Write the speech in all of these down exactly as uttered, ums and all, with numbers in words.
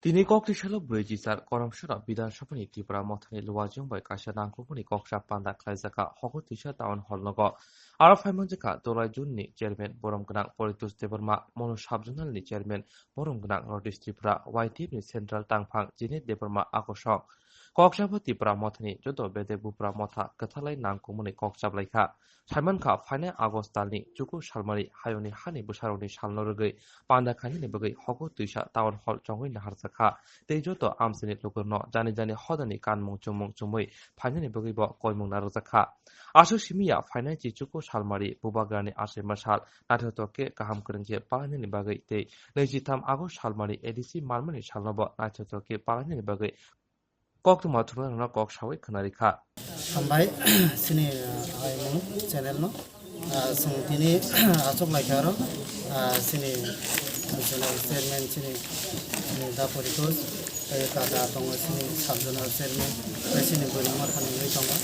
Tini kok tisalo brwi jisar Koromsora Bidhan Sabhani Tipra Mothani Luwajwng bai kaisa nangkukmani koksa panda khlaijakha Hokor Twisa Town Hall nogo. Aro phaimanjakha Dolai June ni Chairman Borom Gwnang Poritos Debbarma, Mono Sub Zonal ni Chairman Borom Gwnang North East Tripura, Y T F ni Central Tangphang Jenet Debbarma Akosong. Koksa bo Tipra Mothani joto bedek bupra motha kwthalai nangkukmani kok chablaikha. Saimankha, phainai August talni chuku salmari hayungni hani bwsarokni salno rwgwi panda khainani bagwi Hokor Twisa Town Hall chongwi naharjakha tei joto amchaini lukurokno jani jani hodani kanmung chumung chumwi phainani bagwi bo koimung narwkjakha. Aswk simi ya phainai chi chuku salmari bubagrani achai masal naithotok khe kaham kwrwng khe palainani bagwi tei naichitham August salmari A D C malmani salno bo naithotok khe palainani bagwi koktwma thumnairokno kok sawi khwnarikha. Hambai, chini, ah, aimung channel no. Ah, chwng tini achuk laikha aro, ah, chini Zonal Chairman chini, chini Da Poritos, tei kaka tongo chini Sub Zonal Chairman, tei chini Bwrwima Khanwi tongo.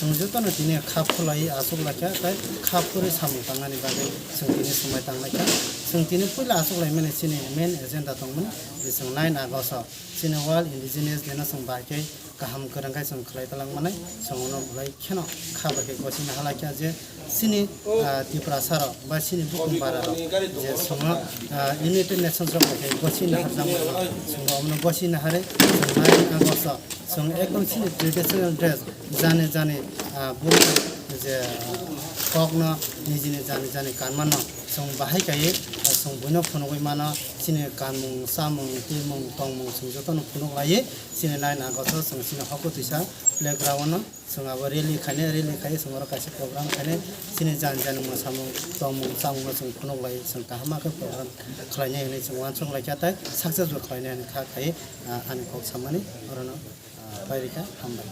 Chwng jotono tini khap khulai achuk laikha, tei khap khurwi samung tangnani bagwi chwng tini swmai tanglaikha. Chwng tini puila achuk laimani chini main agenda tongmani, je chwng nine August o chini World Indigenous Day no chwng bahai khe kaham kwrwng khe chwng khlai talang manai, chwng ono belai kheno kha bai khe gosini halai kha je chini, ah, Tiprasa rok ba chini bukung bara rok je chwngno, ah, United Nations rok bai khe gosini harjak mano, chwng omono gosini hari chwng nine August o chwng ekdom chini traditional dress jani jani, ah, bwrwi je, ah, kokno nijini jani jani kanmano chwng bahai kaiwi, ah, chwng buino phunugwi mano, chini kanmung, chamung, twimung, tongmung chwng jotono phunuk laiwi, chini nine August o chwng chini Hokor Twisa playground o chwng abo rally khainai, rally khaiwi chwng oro kaisa program khainai, chini jani jani mwsamung, tongmung, chamungno chwng phunuk laiwi chwng kaham khe program khlainai hinwi chwng uansuk laikha tei success bo khlainai hinwi kha khai, ah, ani kok samani orono, ah, pairikha, hambai.